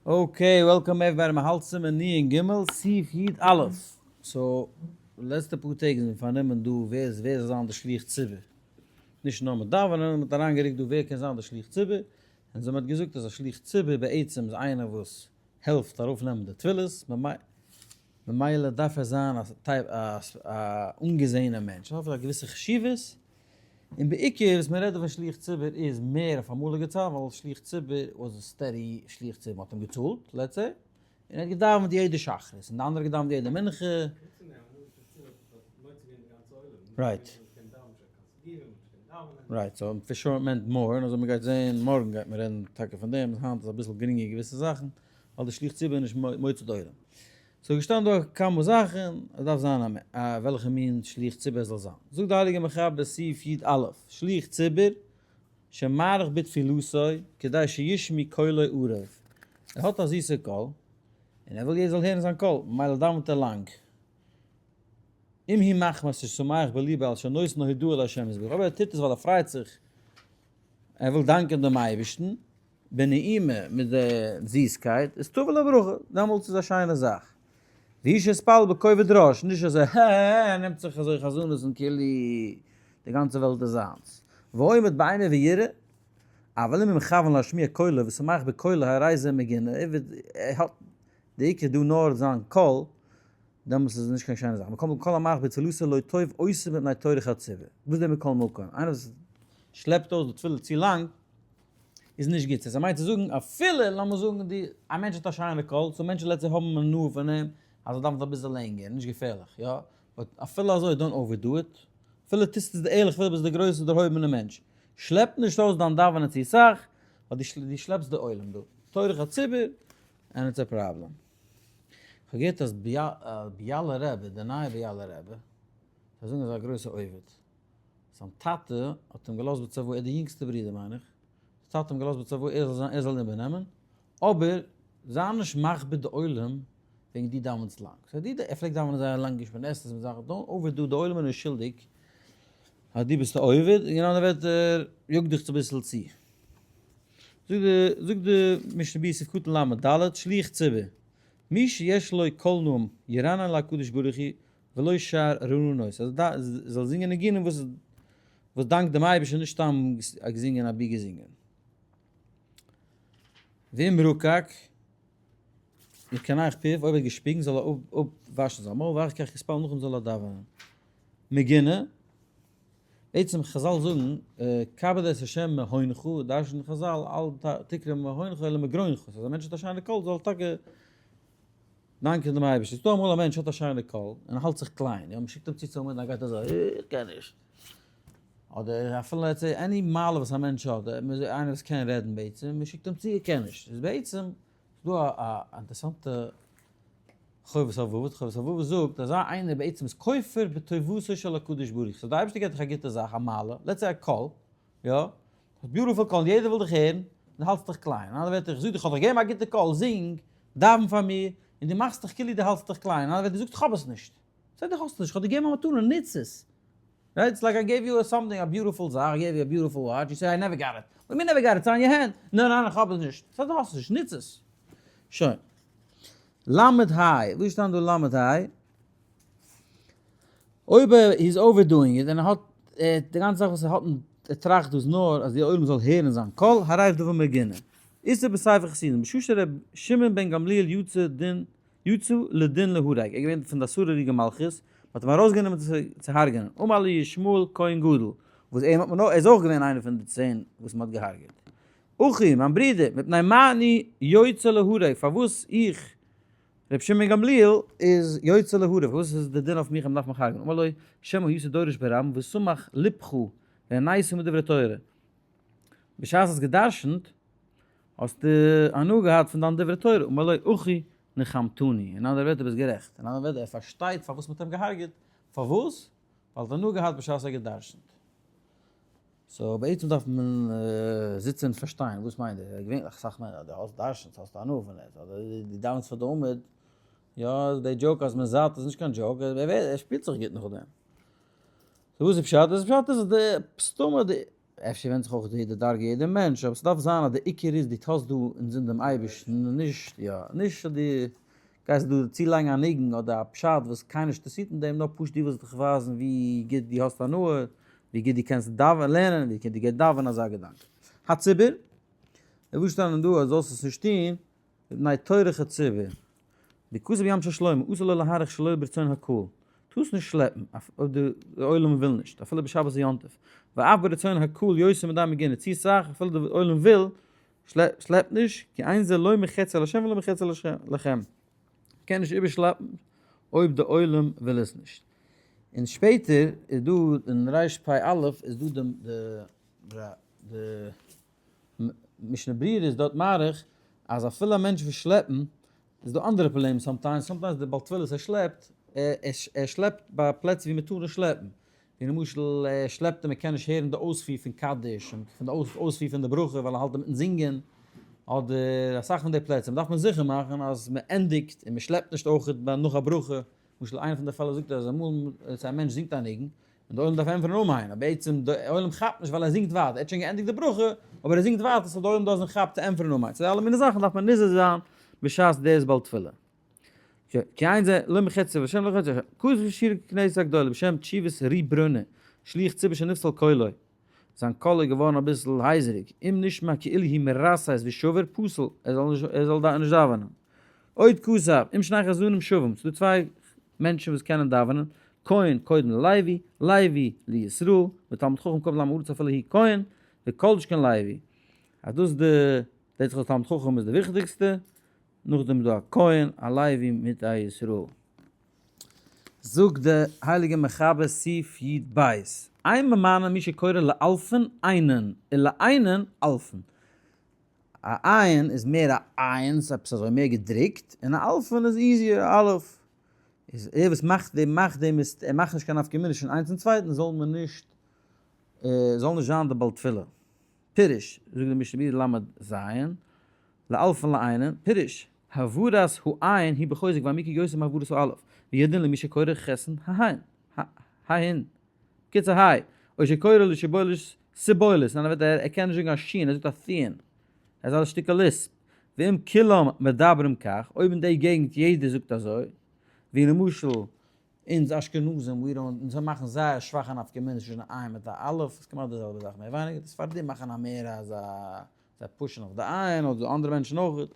Okay, welcome everybody, מ'האלט סימן נ' ג', סעיף י א. So, לעצטע פאר טעג איז מען פארנומען דא ווער ווער זאל זיין די שליח ציבור. נישט נאר מיט דאווענען, מ'האט אריינגערוקט דא ווער קען זיין די שליח ציבור, און זיי מ'האט געזאגט אז א שליח ציבור בעצם איז איינער וואס העלפט ארויפנעמען די תפילות, ממילא דארף ער זיין א type א אנגעזעענער מענטש, האט א געוויסע חשיבות, און בעיקר וואס מען רעדט דא פון שליח ציבור איז מער אויף אמאליגע צייט ווייל שליח ציבור was a steady שליח ציבור, מען האט אים געצאלט let's say, און ער האט געדאווענט יעדע שחרית, און די אנדערע האט געדאווענט יעדע מנחה. Right. Right, so for sure meant more, און אזוי מען גייט זעהן מארגן גייט מען רעדן טאקע פון דעם, היינט איז אביסל גרינגער געוויסע זאכן, ווייל די שליח ציבור איז נישט מוצא די עולם. ס'איז געשטאנען דא כמה זאכן, עס דארף זיין א וועלכע מין שליח ציבור עס זאל זיין. זאגט די הייליגע מחבר סעיף י א, שליח ציבור שמאריך בתפילתו כדי שישמעו קולו ערב, ער האט א זיסע קול, און ער וויל יעדער זאל הערן זיין קול, ממילא דאווענט ער לאנג. אם הוא מחמת ששמח בליבו על שנותן הודאה לה' יתברך, אויב ער טוט עס ווייל ער פרייט זיך, ער וויל דאנקען דעם אייבערשטן, בנעימה, מיט די זיסקייט, איז תבוא לו ברכה, דעמאלטס איז א שיינע זאך. והוא שיתפלל בכובד ראש, נישט אזוי הע הע הע, נעמט זיך אזוי חזנות און כאילו די גאנצע וועלט איז זיינס. ועומד באימה ויראה, אבל אם הוא מכוון להשמיע קולו ושמח בקולו הרי זה מגונה, ער האט די עיקר דא נאר זיין קול, דעמאלטס איז עס נישט קיין שיינע זאך. מכל מקום כל המאריך בתפילתו לא טוב עושה מפני טורח הציבור. וואס איז דער מכל מקום? איינער וואס שלעפט אויס די תפילה צו לאנג, איז נישט גוט. ס'איז מיינט צו זאגן אפילו לאמיר זאגן די א מענטש האט א שיינע קול, so מענטשן let's say האבן הנאה פון אים אז ער דאווענט אביסל לענגער, נישט געפערליך, יא? But אפילו אזוי don't overdo it. אפילו טוסט עס ערליך אפילו ביסט די גרויסע דערהויבענע מענטש. שלעפ נישט אויס דיין דאווענען צו סאך, ווייל דו שלעפסט די עולם דא. טורח הציבור, and it's a problem. כ'האב געהערט אז ביאלער רבי, די נייע ביאלער רבי, זיי זאגן ער איז א גרויסע עובד. זיין טאטע האט אים געלאזט בצוואה, ער איז די יונגסטע ברודער מיין איך, זיין טאטע האט אים געלאזט בצוואה ער זאל זיין ער זאל איבערנעמען, אבער זיי נישט מכביד די עולם וועגן דו דאווענסט לאנג, so דו ער פלעגט דאווענען זייער לאנג נישט מיט עסן מיט זאכן, don't overdo די עולם איז נישט שולדיג אז דו ביסט א עובד, אין אנדערע ווערטער יאג דיך צוביסל צו. זאגט די זאגט די משנה ברורה סעיף קטן ל ד, שליח ציבור, מי שיש לו קול נעים ירנן להקדוש ברוך הוא ולא שאר רננות, אז ער זאל זינגען ניגונים וואס וואס דאנקט דעם אייבערשטן נישט סתם געזינגען אבי געזינגען. ואם רקק יקנח פיו, אויב ער האט געשפיגן זאל ער אפוואשן זיין מויל, ואחר כך יתפלל נאכדעם זאל ער דאווענען. מגונה, בעצם חזל זאגן כבד את ה' מהונך, דרש'נט חזל אל תקרא מהונך אלא מגרונך, אז א מענטש האט א שיינע קול זאל ער טאקע דאנקען דעם אייבערשטן. ס'איז דא אמאל א מענטש האט א שיינע קול און ער האלט זיך קליין, יא, מ'שיקט אים צו צום עמוד און ער גייט אזוי, איך קען נישט. אדער אפילו let's say any מעלה וואס א מענטש האט, איינער וואס קען רעדן בעצם, מ'שיקט אים צו ער קען נישט. איז בעצם איז דא א אינטערעסאנטע חובת הלבבות, חובת הלבבות זאגט אזא איינער בעצם איז כופר בטובתו של הקדוש ברוך הוא. So דער אייבערשטער געבט דיך א גוטע זאך, א מעלה, let's say א קול, יא, האסט beautiful קול, יעדער וויל דיך הערן, דו האלטסט דיך קליין. אין אנדערע ווערטער, איך זאג דיך, איך האב דיך געגעבן א גוטע קול, זינג, דאווען פאר מיר, און דו מאכסט דיך כאילו דו האלטסט דיך קליין. אין אנדערע ווערטער, דו זאגסט איך האב עס נישט. זאג דו האסט עס נישט, איך האב דיר געגעבן א מתנה, נוץ עס. Right? It's like I gave you something, a beautiful זאך, I gave you a beautiful watch, you say I never got it. What mean never got it? It's on your hand. ניין ניין איך האב עס נישט. זאג דו האסט עס נישט, נוץ עס. שוין. למד היי, וואו שטייט דא למד היי? אויב ער איז overdoing it און ער האט די גאנצע זאך וואס ער האט און ער טראכט דא איז נאר אז די עולם זאל הערן זיין קול, הרי דבר מגונה. איסור בספר חסידים, בשעה שר' שמעון בן גמליאל יצא דין יצא לדין להורג, ער איז געווען פון די עשרה הרוגי מלכות, מען האט אים ארויסגענומען צו הרג'נען, אמר לו ישמעאל כהן גדול, וואס אים האט מען אויך, ער איז אויך געווען איינער פון די צען וואס מען האט געהארגעט. אחי, מיין ברודער, מפני מה אני יוצא להורג, פארוואס איך רבי שמעון גמליאל איז יוצא להורג, וואס איז די דין אויף מיך אז מ'דארף מיך הרג'נען? אמר לו, שמא היית דורש ברבים ושמח לבך ונהנית מדברי תורה. בשעת האסט גע'דרש'נט האסטו הנאה געהאט פון דיין דברי תורה. אמר לו, אחי נחמתני. אין אנדערע ווערטער ביסט גערעכט. אין אנדערע ווערטער ער פארשטייט פארוואס מ'האט אים געהארגעט. פארוואס? ווייל ער האט הנאה געהאט בשעת ער האט גע'דרש'נט. So בעצם דארף מען זיצען און פארשטיין וואס מיינט דאס, געווענליך אסאך מענטשן אז דו האסט דרשנ'ס האסטו הנאה פון עס, אדער דו דאווענסט פאר די עמוד, יא די joke אז מען זאט איז נישט קיין joke, ער שפירט זיך גוט נאכדעם. So וואס איז פשט? די פשט איז אז די מסתמא די. אפשר ווענדט זיך אויך די דרגה יעדע מענטש, אבער ס'דארף זיין אז די עיקר איז דו האסט דא אינזין דעם אייבערשטן און נישט, יא, נישט אז דו גייסט דא צולייגן א ניגון אדער א פשט וואס קיינער נישט אינטערעסירט אין דעם, נאר פשוט דו ווילסט דיך ווייזן ווי גוט דו האסט הנאה, ווי גוט דו קענסט דאווענען, לערנען, ווי גוט דו גייסט דאווענען, אזא געדאנק. הציבור, איז וואס שטאנען דא אז זאלסט עס נישט טון, מפני טורח הציבור. דכתב ים של שלמה, אסור לו להאריך שלא ברצון הקהל. טארסט נישט שלעפן, אויב די עולם וויל נישט, אפילו בשבת ויום טוב. ואף ברצון הקהל יותר מדי מגונה, צו סאך, אפילו די עולם וויל, שלעפ נישט, כי אין זה לא מחצי על השם ולא מחצי לכם. מ'קען נישט איבערשלעפן אויב די עולם וויל עס נישט. און שפעטער איז דא אין רפ"א איז דא די משנה ברורה איז דארט מאריך אז אפילו א מענטש וואס שלעפן איז דא אנדערע פראבלעמען sometimes, sometimes די בעל תפילות ער שלעפט, ער שלעפט ביי פלעצער ווי מען טאר נישט שלעפן, ווי למשל ער שלעפט און מען קען נישט הערן די אויספיר פון קדיש און פון די אויספיר פון די ברכה ווייל ער האלט אינמיטן זינגען, אדער אסאך פון די פלעצער דארף מען זיכער מאכן אז מען ענדיגט און מען שלעפט נישט אויך נאך א ברכה, למשל איינע פון די פעלער זאגט ער אז אמאל א מענטש זינגט א ניגון און די עולם דארף ענטפערן אמן, אבער בעצם די עולם כאפט נישט ווייל ער זינגט ווייטער, ער האט שוין געענדיגט די ברכה, אבער ער זינגט ווייטער so די עולם doesn't כאפט צו ענטפערן אמן, so די אלע מיני זאכן דארף מען נזהר זיין בשעת דער איז בעל תפילה. כי אין זה לא מחצי ושם לא חצי, כתוב בשיר כנסת הגדולה בשם תשובת רי ברונער, שליח ציבור שנפסל קולו, זיין קול איז געווארן אביסל הייזעריג, אם נשמע כאילו הוא מרסס ושובר, פסול, ער זאל נישט דאווענען. עוד כתב, אם שני חזנים שווים, ס'דא צוויי מענטשן וואס קענען דאווענען, כהן קודם ללוי, לוי לישראל, ותלמיד חכם קודם לעם הארץ אפילו הוא כהן, וכל שכן לוי. אז דאס די, דער תלמיד חכם איז די וויכטיגסטע, נאכדעם איז דא א כהן, א לוי מיט א ישראל. זאגט די הייליגע מחבר סעיף י"ב, אין ממנין מי שקורא לאלפין עיינין ולעינין אלפין. א עין איז מער א עין, ס'איז עפעס אזוי מער געדרוקט, און א אלפין איז easier, א אלף. איז ער וואס מאכט דעם מאכט דעם איז ער מאכט נישט קיין נפקא מינה צווישן איינס און צווייטן זאל מען נישט זאל נישט זיין די בעל תפילה. פירוש, זאגט די משנה ברורה ל"ז, לאלפין לעינין, פירוש, הברת העין היא בחוזק ועמוקה יותר מהברת האלף, וידין למי שקורא חתן ההין, ההין, קיצור היי, או שקורא לשיבולת סיבולת, אין אנדערע ווערטער ער קען נישט זאגן א שין, ער זאגט א ת'ין, ער איז א שטיקל ליספ, ואם כולם מדברים כך, אויב אין די געגנט יעדער זאגט אזוי, ווי למשל אונז אשכנזים we don't, אונז מאכן זייער שוואך א נפקא מינה צווישן א עין מיט א אלף, ס'איז כמעט די זעלבע זאך מער ווייניגער, די ספרדים מאכן א מער אזא זיי push ן אויף די עין אדער אנדערע מענטשן אויך,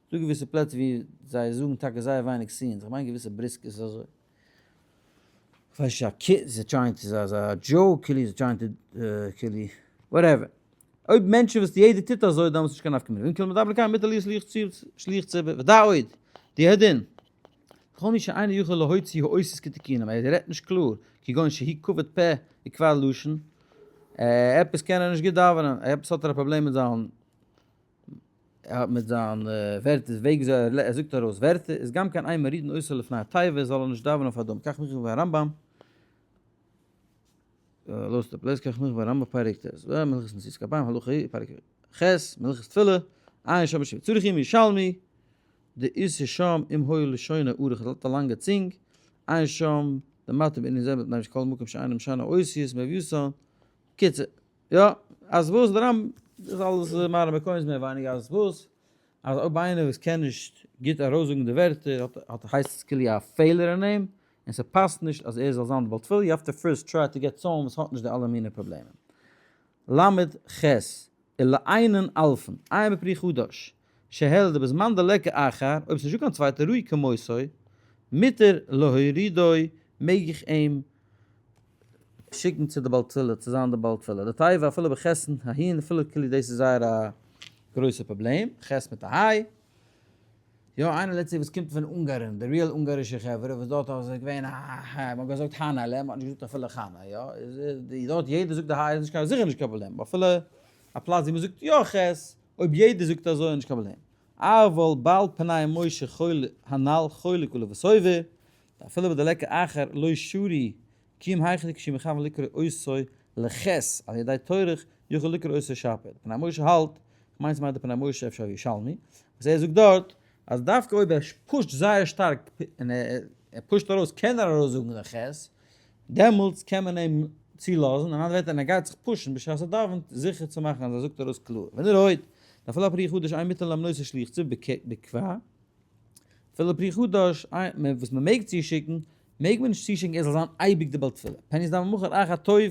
ס'דא געוויסע פלעצער ווי זיי זאגן טאקע זייער ווייניג סינס, איך מיין געוויסע בריסק איז אזוי, כ'ווייס נישט א קיט זיי trying to זיי אזא joke כאילו זיי trying to כאילו whatever, אויב מענטשן וואס יעדער טוט אזוי דאן איז נישט קיין נפקא מינה, ואם כולם מדברים כך מותר להיות שליח ציבור, ודע עוד, די הדין. כל מי שאינו יכול להוציא האותיות כתיקונם, ער רעדט נישט קלאר, כגון שהוא כבד פה וכבד לשון, עפעס קען ער נישט גוט דאווענען, עפעס האט ער א פראבלעם מיט זיין מיט זיין ווערטער, וועג וויאזוי ער זאגט ארויס ווערטער, איז גם כן אין מורידין אותו לפני התיבה, זאל ער נישט דאווענען פאר דעם, כך מוכח בהרמב"ם, לאזט אפ לעז, כך מוכח בהרמב"ם פרק ט', מהלכות נשיאת כפיים, הלכה י, פרק ח', מהלכות תפילה, עיין שם בשם צריך עיון ירושלמי, דאיסר שם אם היה לשונו ארוך עס האט א לאנגע צונג, עיין שם דמתא בענין זה מפני שכל מקום שאינו משנה אותיות מביאתן, קיצור, יא, אז וואס די רמב ם איז אלעס מראה מקומות מער ווייניגער אז וואס, אז אויב איינער וואס קען נישט גוט ארויסזאגן די ווערטער האט האט הייסט עס כאילו א פעלער אין אים, און ס'פאסט נישט אז ער זאל זיין די בעל תפילה, you have to first try to get someone וואס האט נישט די אלע מיני פראבלעמען. ל"ח. ולעינין אלפין, עיין בפרי חדש, שהעלה דבזמן דליכא אחר, אויב ס'נישטא קיין צווייטע ראוי כמותו, מותר להורידו, מעג איך אים שיקן צו די בעל תפילה, צו זיין די בעל תפילה, לתיבה אפילו בחת'ן ההין, אפילו כאילו דאס איז זייער א גרויסע פראבלעם, ח' מיט א היי. יא איינער לעצטער וואס קומט פון אונגארן, די real אונגארישע חברה וואס דארט איז געווען א ה, מ'האט געזאגט חנה'לע, מ'האט נישט געזאגט אפילו חנה, יא, איז דארט יעדער זאגט די ה איז נישט קיין זיכער נישט קיין פראבלעם, אפילו א פלאץ ווי מ'זאגט יא ח, אויב יעדער זאגט אזוי איז נישט קיין פראבלעם. אבל בעל פני משה חול הנ"ל חולק עליו וסובר, אפילו בדליכא אחר לא שרי כי אם היכי כשהוא מכוון לקרוא אותו לח' על ידי טורח יכול לקרוא אותו שפיר. די פני משה האלט, כ'מיין ס'מיינט די פני משה אפשר ירושלמי, וואס ער זאגט דארט אז דווקא אויב ער push ט זייער שטארק און ער push ט ארויס קען ער ארויס זאגן די ח', דעמאלטס קען מען אים. צולאזן, אין אנדערע ווערטער ווען ער גייט זיך push ן בשעת ער דאווענט, זיכער צו מאכן אז ער זאגט ארויס קלאר. ווען ער הויט, אפילו א פרי חדש אין מותר למנות שליח ציבור בקבע, אפילו פרי חדש וואס מען מעג צושיקן, מעג מען נישט צושיקן ער זאל זיין אייביג די בעל תפילה. פן יזדמן מחר אחר טוב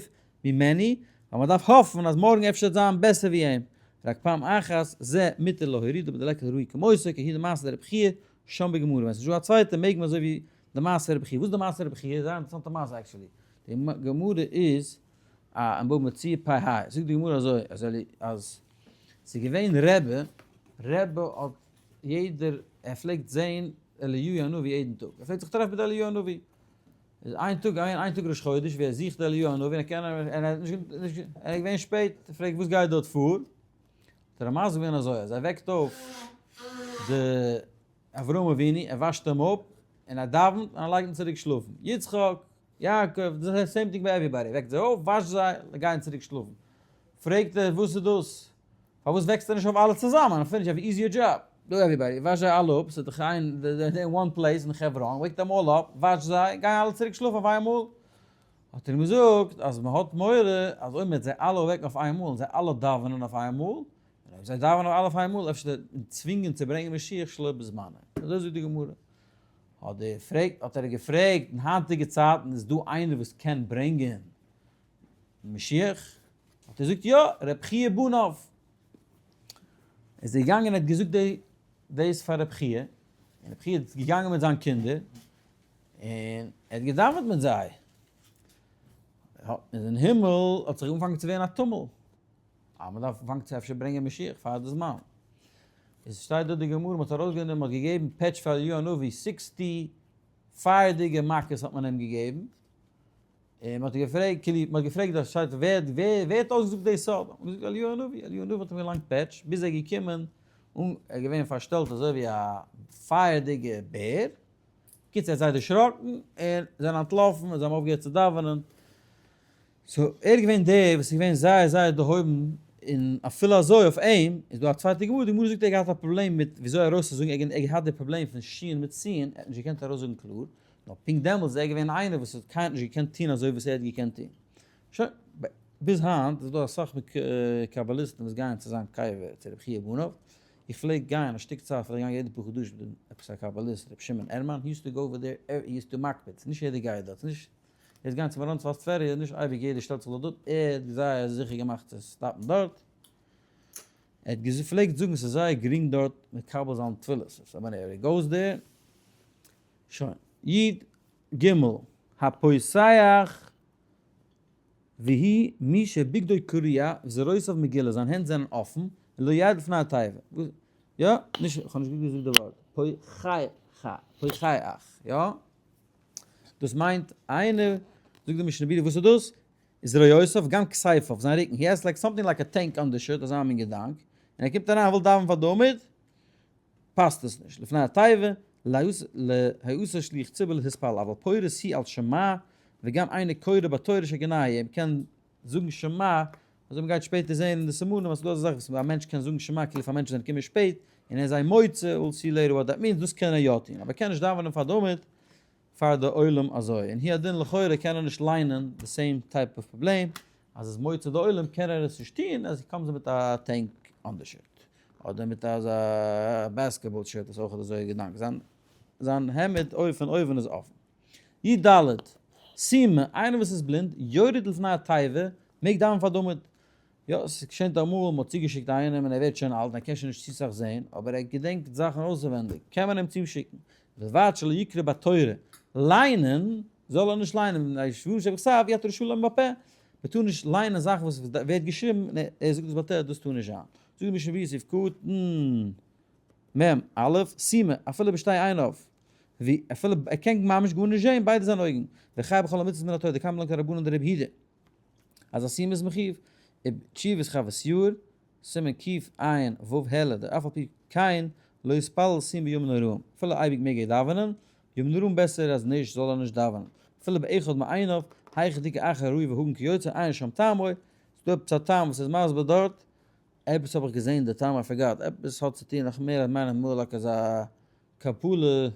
ממנו, ווייל מען דארף האפן אז מארגן אפשר וועט זיין בעסער ווי אים. רק פעם אחת זה מותר להורידו בדלקת ראוי כמותו, כי הוא דמעשה דרבי חייא שם בגמרא. ווען ס'איז נישטא א צווייטער מעג מען אזוי ווי די מעשה רבי חייא. וואס איז די מעשה רבי חייא? זייער אינטערעסאנטע מעשה actually. די גמרא איז א אין בבא מציעא פ ה. זאגט די גמרא אזוי אז אז ס'איז געווען רבי, רבי האט יעדער ער פלעגט זעהן אליהו הנביא יעדן טאג. ער פלעגט זיך טרעפן מיט אליהו הנביא. איז איין טאג געווען איין טאג ראש חודש ווי ער זוכט אליהו הנביא און ער קען ער האט נישט נישט ער איז געווען שפעט. ער פרעגט וואס גייט דארט פאר? האט ער אים מסביר געווען אזוי אז ער וועקט אויף די אברהם אבינו, ער וואשט אים אפ, און ער דאווענט, און ער לייגט אים צוריק שלאפן. יצחק, יעקב, די same thing ביי everybody, וועקט זיי אויף, וואשט זיי, זיי גייען צוריק שלאפן. פרעגט ער, וואס איז דאס? פארוואס וועקסטו נישט אויף אלע צוזאמען? finish, have easier job. דא everybody, וואש זיי אלע אפ, ס'איז דאך איין, אין one place אין חברון, wake them all up, וואש זיי, גייען אלע צוריק שלאפן אויף איינמאל. האט ער אים געזאגט, אז מ'האט מורא אז אויב מ'וועט זיי אלע אויפוועקן אויף איינמאל, און זיי אלע דאווענען אויף איינמאל, און אויב זיי דאווענען אלע אויף איינמאל, אפשר וועט מען צווינגען צו ברענגען משיח שלא בזמנו. אזוי זאגט די גמרא. האט דער פרעגט, האט ער געפרעגט, אין היינטיגע צייטן איז דא איינער וואס קען ברענגען משיח? האט ער געזאגט, יא, ר' חייא בניו. איז ער געגאנגען און האט געזאגט דאס פאר ר' חייא, און ר' חייא איז געגאנגען מיט זיין קינדער, און ער האט געדאווענט מיט זיי. אין הימל האט זיך אנגעפאנגען צו ווערן א טומל. אז מען דארף אנפאנגען צו אפשר ברענגען משיח פאר די זמן. עס שטייט דא די גמרא מען האט ארויסגענומען מען האט געגעבן פעטש פאר אליהו הנביא sixty פייערדיגע מכות האט מען אים געגעבן, און מען האט געפרעגט כאילו מען האט געפרעגט דארט שטייט ווער ווער ווער האט אויסגעזאגט די סוד האט מען געזאגט אליהו הנביא, אליהו הנביא האט אים געלאנגט פעטש ביז ער איז געקומען און ער איז געווען פארשטעלט אזוי ווי א פייערדיגע בער, קיצור ער האט זיי דערשראקן און זענען אנטלאפן און זיי האבן אויפגעהערט צו דאווענען. so ער איז געווען דער וואס איז געווען זייער זייער דערהויבן, און אפילו אזוי אויף אים איז דא א צווייטע גמרא, די גמרא זאגט ער האט געהאט א פראבלעם מיט וויאזוי ארויסצוזאגן, ער האט געהאט די פראבלעם פון שין מיט סין, ער האט נישט געקענט ארויסזאגן קלאר, נאר פונקט דעמאלטס איז ער געווען איינער וואס האט קיינער נישט געקענט טון אזוי וואס ער האט געקענט טון. שוין, ביז היינט איז דא אסאך קבליסטן וואס גייען צו זיין קבר צו רבי חייא בניו, איך פלעג גיין א שטיק צייט פלעג איך גיין יעדע פאר חדשים מיט עפעס א קבליסט רבי שמעון ערמאן, he used to go over there, he used to מקפיד, נישט יעדער גייט דארט, ס'נישט יעצט גיין צו מירון צפת טבריה, נישט אייביג יעדער שטעלט זיך דארט אפ, ער האט זייער זיכער געמאכט צו stop ן דארט, ער האט געפלעגט זאגן ס'איז זייער גרינג דארט מקבל זיין תפילות, so ווען ער goes there, שוין. י ג, הפותח והוא מי שבגדו קרוע וזרועותיו מגולה, זיין הענט זענען אפן, לא יעמוד לפני התיבה, יא? נישט, כ'האב נישט גוט געזאגט די ווארט, פוחח, פוחח, יא? דאס מיינט איינער, זאגט די משנה ברורה וואס איז דאס? איז זרועותיו גם כתפיו, זיין רוקן, he has like something like a tank undershirt, אזא מין געדאנק, און ער קומט אריין וויל דאווענען פאר די עמוד, פאסט עס נישט, לפני התיבה, להיעשות שליח ציבור להתפלל, אבל פורס הוא על שמע, וגם אינו קורא בתורה שגנאי, ער קען זאגן שמע, אזוי מ'גייט שפעטער זעהן אין די סימנים אז ס'דא אזא זאך וואס א מענטש קען זאגן שמע כאילו פאר מענטשן זענען געקומען שפעט, און ער איז זיי מוצא, we'll see later what that means, דאס קען ער יא טון, אבער ער קען נישט דאווענען פאר די עמוד פאר די עולם אזוי, און הוא הדין לכאורה קען ער נישט ליינען די same type of פראבלעם, אז עס מוצא די עולם קען ער עס נישט טון, אז comes מיט א tank undershirt, אדער מיט אזא basketball shirt איז אויך אזוי געדאנק, זיין זיין העמד אויף פון אויבן איז אפן. י ד, סומא, איינער וואס איז בלינד, יורד לפני התיבה, מעג דאווענען פאר די עמוד. יא, עס געשענט אמאל, מען האט צוגעשיקט איינעם און ער ווערט שוין אלט און ער קען שוין נישט צו סאך זען, אבער ער געדענקט זאכן אויסערווענדיג, קען מען אים צושיקן. ובלבד שלא יקרא בתורה, ליינען זאל ער נישט ליינען, מפני שבכתב יתר שלום בפה, מען טאר נישט ליינען זאכן וואס ווערט געשריבן און ער זאגט עס בפה, דאס טאר נישט זיין. זאגט די משנה ברורה סעיף קטן מ א, סומא, אפילו בשתי עיניו, ווי אפילו ער קען ממש גארנישט זען ביידע זיינע אויגן, וחייב בכל המצוות מן התורה, דקיימא לן כרבנן דרבי יהודה, אז א סומא איז מחיוב, ובתשובת חוות יאיר, סימן קע ו העלה, דאף על פי כן לא יתפלל סומא בימים נוראים, אפילו אייביג מעג ער דאווענען, בימים נוראים בעסער אז נישט זאל ער נישט דאווענען, אפילו באחד מעיניו, היכא דאיכא אחר הראוי והגון כיוצא, עיין שם טעמו, ס'דא עפעס א טעם וואס איז מסביר דארט, עפעס האב איך געזען די טעם I forgot, עפעס האט צו טון נאך מער מיין איך more like אזא קבלה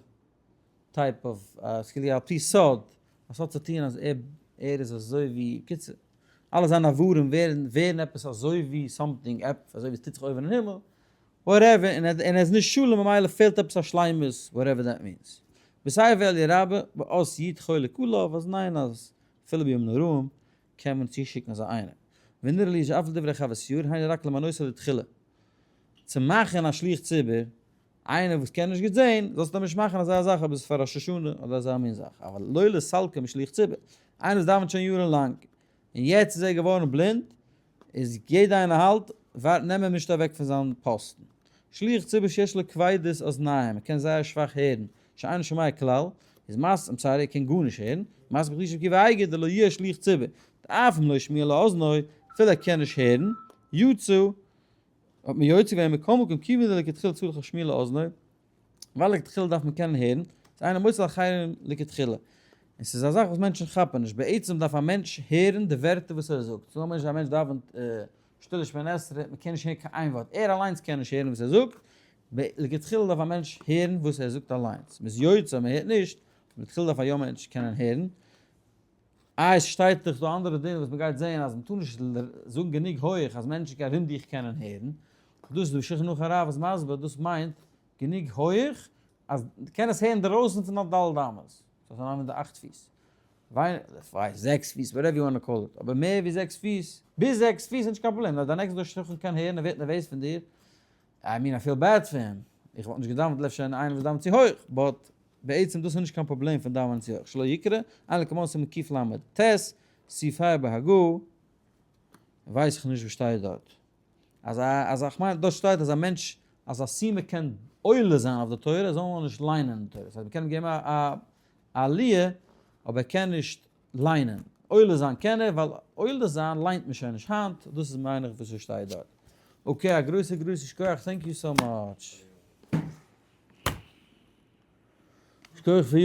type of ס'איז כאילו על פי סוד אז ס'האט צו טון אז ער. ער איז אזוי ווי, קיצור, אלע זיינע אברים ווערן ווערן עפעס אזוי ווי something, אזוי ווי עס טוט זיך אויבן אין הימל, whatever, און ער איז נישט שלם ממילא פעלט עפעס א שלימות, whatever that means. בספר אלי' רבה, באות י' חולק עליו, אז ניין אז אפילו בימים נוראים קען מען צושיקן אזא איינער. ונראה לי שאף לדברי חוות יאיר, היינו רק למנותו לתחילה. צו מאכן א שליח ציבור, איינער וואס קען נישט גוט זען, זאלסטו נישט מאכן אזא זאך אויב עס איז פאר ראש השנה אדער אזא מין זאך, אבל לא לסלקו משליח ציבור. איינער וואס דאווענט שוין יארן לאנג, און יעצט איז ער געווארן בלינד, איז יעדע איינער האלט, ווארט נעם אים נישט אוועק פון זיין פאסטן. שליח ציבור שיש לו כבדות אזניים, ער קען זייער שוואך הערן, שאינו שומע כלל, איז מס, I'm sorry, ער קען גארנישט הערן, מס בכלי של קיבה אייגער דלא יהיה שליח ציבור, דאף אם לא שמיע לאזנו, אפילו ער קען נישט הערן, יצא, האט מען יוצא געווען מכל מקום כיוון דלכתחילה צריך השמיע לאזנו, ווייל לכתחילה דארף מען קענען הערן, איז אינו מוציא לאחרים לכתחילה. און ס'איז א זאך וואס מענטשן כאפן נישט, בעצם דארף א מענטש הערן די ווערטער וואס ער זאגט, ס'איז נאר א מענטש דאווענט שטילע שמונה עשרה, מען קען נישט הערן קיין איין ווארט, ער אליינס קען נישט הערן וואס ער זאגט, לכתחילה דארף א מענטש הערן וואס ער זאגט אליינס, מ'איז יוצא מען הערט נישט, לכתחילה דארף א יא מענטש קענען הערן, איי עס שטייט דאך דא אנדערע דין וואס מען גייט זעהן אז מען טאר נישט זאגן גענוג הויעך אז מענטשן ארום דיך קענען הערן, דאס איז די שולחן ערוך הרב איז מסביר דאס מיינט גענוג הויעך אז מען קען עס הערן דערויסן פון די ד' אמות, דאס איז די אכט פיס, וויי זעקס פיס whatever you want call it, אבער מער ווי זעקס פיס, ביז זעקס פיס איז נישט קיין פראבלעם, נאר דיין next door שכן קען הערן ער ווערט נערוועז פון דיר, I mean I feel bad פאר אים, איך וואלט נישט געדאווענט אפשר אין איינעם וואס דאווענט צו הויך, but בעצם דאס איז נישט קיין פראבלעם פון דאווענען צו הויך, שלא יקרא, אין לקמון סימן קל"ט, סעיף ה' בהגה, ווייס איך נישט וואס שטייט דארט. אז א אז איך מיין דארט שטייט אז א מענטש אז א סומא קען עולה זיין אויף די תורה זאל מען נישט ליינען די תורה, ס'הייסט מ'קען אים געבן א א עליה אבער ער קען נישט ליינען, עולה זיין קען ער ווייל עולה זיין ליינט מען שוין נישט היינט, דאס איז מיין איך וואס עס שטייט דארט. okay א גרויסע גרויסע שכוח thank you so much. שכוח פאר you.